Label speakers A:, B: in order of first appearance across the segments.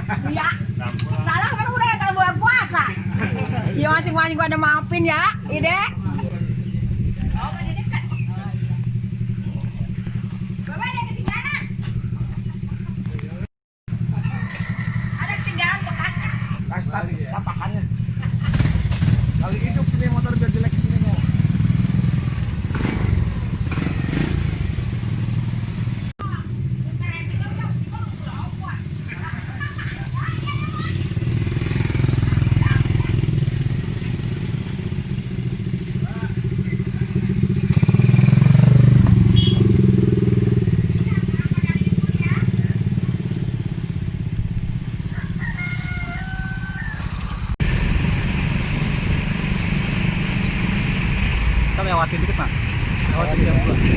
A: Iya. Salah kan udah kalau bulan puasa. Ya masing-masing gua ada maafin ya, Ide. Oh, masih dekat. Bapak ada ketinggalan. Ada ketinggalan bekasnya.
B: Tapakannya. Kali hidup ini motor biar jelek ini mau.
C: Lewatin dikit Pak, lewatin jam 2.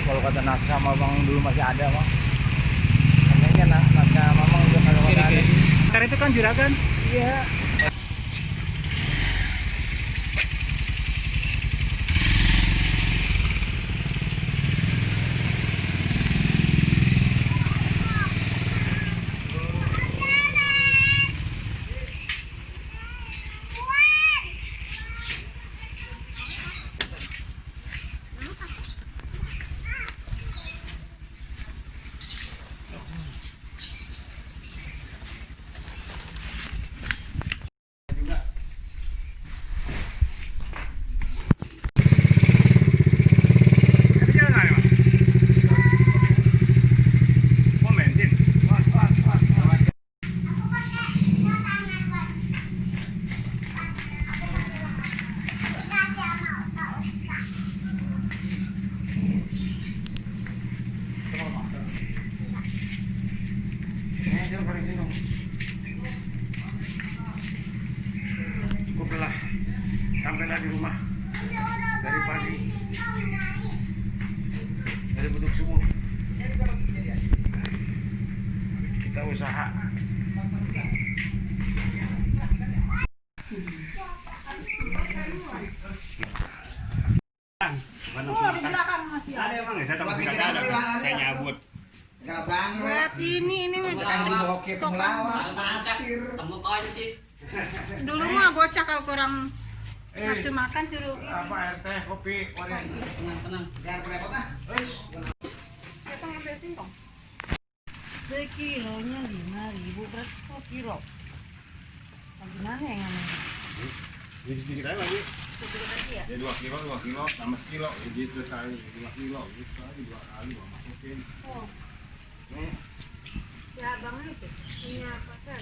B: Kalau kata naskah Mamang dulu masih ada Bang. Kayaknya naskah Mamang udah kalau ada.
C: Karena itu kan juragan.
B: Iya. Cukuplah, sampailah di rumah dari pagi, dari beduk subuh kita usaha.
A: Oh, di belakang
B: dibawa ke Temulawak.
D: Pasir. Temu kau aja sih.
A: Dulu mah bocah kalau kurang nafsu makan suruh
B: Apa air teh, kopi, wadah.
D: Tenang.
B: Jangan berapa ah.
A: kita ngambil singkong.
E: Sekilonya 5.000, berarti 10 kilo. Bagaimana yang namanya?
F: Jadi sedikit aja lagi.
A: Sedikit lagi ya.
F: Ya 2 kilo, tambah sekilo. Gitu kali 2 kilo, gitu kali 2 kali gua masukin.
A: Oh,
F: Nih,
A: ya abangnya itu punya pacar.